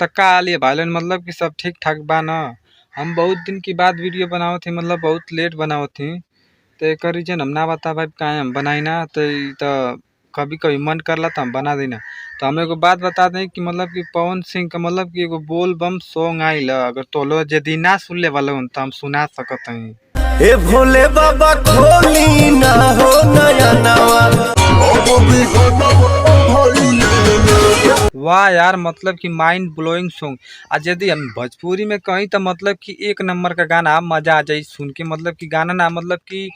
त का हाल भाई लोगन, मतलब कि सब ठीक ठाक बा न। हम बहुत दिन के बाद वीडियो बनावत हई, मतलब बहुत लेट बनावत हई। त एकर रीजन हम ना बता पाइब काहे हम बनाई ना। त ई त कभी कभी मन करला त हम बना देना। त हम एगो बात बता दें कि मतलब कि पवन सिंह का मतलब कि एगो बोल बम सॉन्ग आइल ह। अगर तो लोग यदि ना सुनले बा लोगन त हम सुना सकत हई। ए भोले बाबा खोली ना हो नया नवा। वाह यार, मतलब कि माइंड ब्लोइंग सॉन्ग। आ यदि हम भोजपुरी में कहीं तो मतलब कि एक नंबर का गाना, मजा आ जाई सुन के। मतलब कि गाना ना, मतलब कि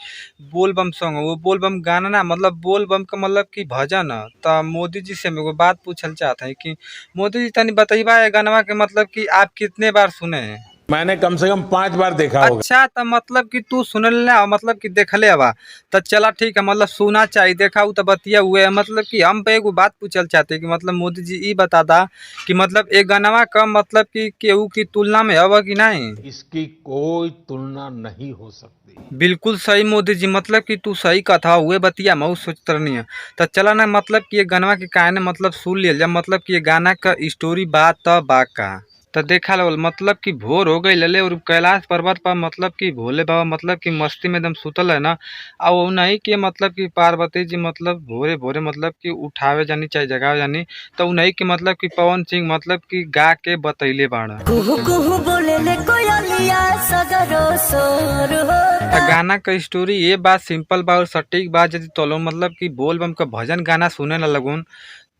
बोल बम सॉन्ग, वो बोल बम गाना ना, मतलब बोल बम का मतलब कि भजन ह। त मोदी जी से हम एगो बात पूछल चाहत हई कि मोदी जी तनी बतईबा ए गानवा के मतलब कि आप कितने बार सुने हैं? मैंने कम से कम 5 बार देखा होगा। अच्छा, त मतलब कि तू सुनल ना, मतलब कि देखले बा। त चला ठीक है, मतलब सुना चाहिए, देखा उ त बतिया हुए है। मतलब कि हम पे एगो बात पूछल चाहते कि मतलब मोदी जी ई बता दा कि मतलब ए गानवा का मतलब कि केहू की तुलना में हव कि नहीं? इसकी कोई तुलना नहीं हो सकती। बिल्कुल सही मोदी जी, मतलब कि तू सही कथा हुए बतिया मऊ सोचत रहनी है। त चला ना, मतलब कि ये गानवा के काहे ने मतलब सुन लियल जा, मतलब कि ये गाना का स्टोरी बा त बा का। त देखा लगल मतलब कि भोर हो गई लले और कैलाश पर्वत पर मतलब कि भोले बाबा मतलब कि मस्ती में एकदम सुतल है ना। आ वो नहीं कि मतलब कि पार्वती जी मतलब भोरे भोरे मतलब कि उठावे जानी चाहे जगावे जानी, त उ नहीं कि मतलब कि पवन सिंह मतलब कि गा के बतैले बाड़न। कुहू कुहू बोले ले कोयलिया सगरो सोर होता। त गाना का स्टोरी ये बात सिंपल बा और सटीक बा। यदि तोलो मतलब कि बोल बम का भजन गाना सुने ला लगुन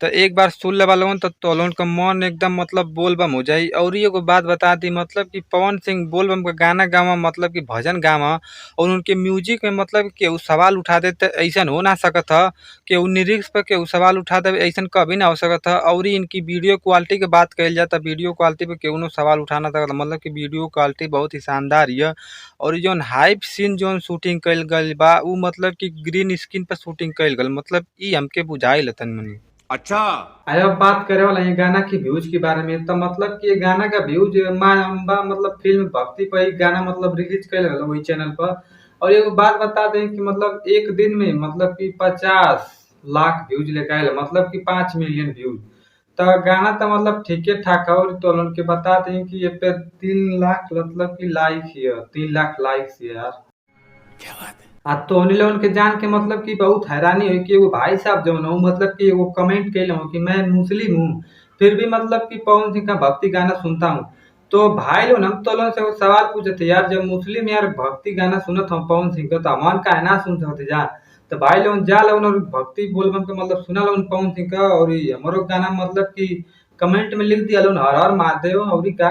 त एक बार सुन लेबा लगुन त तोलोन का मन एकदम मतलब बोल बम हो जाई। और एगो बात बता दी, मतलब कि पवन सिंह बोल बम का गाना गावा, मतलब कि भजन गावा और उनके म्यूजिक में मतलब कि केहू सवाल उठा दे त ऐसन हो ना सकत ह कि उ लिरिक्स पर केहू सवाल उठा दे, ऐसन कभी ना हो सकत ह। और इनकी वीडियो क्वालिटी के बात कइल जाए त वीडियो क्वालिटी पे केहू सवाल उठा ना सकत, मतलब कि वीडियो क्वालिटी बहुत ही शानदार हिय। और जौन हाइप सीन जौन शूटिंग कइल गइल बा उ मतलब कि ग्रीन स्क्रीन पर शूटिंग कइल गइल, मतलब ई हमके बुझाइल तनी मनी। अच्छा, अब बात करे वाला ये गाना की व्यूज के बारे में। तो मतलब कि ये गाना का व्यूज माँ अम्बा मतलब फिल्म भक्ति पर एक गाना मतलब रिलीज कइल गल वही चैनल पर। और एगो बात बता दें कि मतलब एक दिन में मतलब कि 50 लाख व्यूज लेके आयल, मतलब कि 5 मिलियन व्यूज। तो गाना तो मतलब ठीके ठाक है। और तो उनके बता दें कि ये पे 3 लाख मतलब कि लाइक है, 3 लाख लाइक्स है यार। क्या बात है। आ तोहनी लोगन के जान के मतलब कि बहुत हैरानी हुई कि एगो भाई साहब जौन हो मतलब कि एगो कमेंट कैले हो कि मैं मुस्लिम हूँ फिर भी मतलब कि पवन सिंह का भक्ति गाना सुनता हूँ। तो भाई लोग हम तो लोगन से एगो सवाल पूछते यार, जब मुस्लिम यार भक्ति गाना सुनत हो पवन सिंह का तो हमन काहे ना सुन सकते जा। तो भाई लोगन जा लोगन और भक्ति बोलबम के मतलब सुना लोगन पवन सिंह का। और हमारो गाना मतलब कि कमेंट में लिख दिया लोगन हर हर महादेव और का।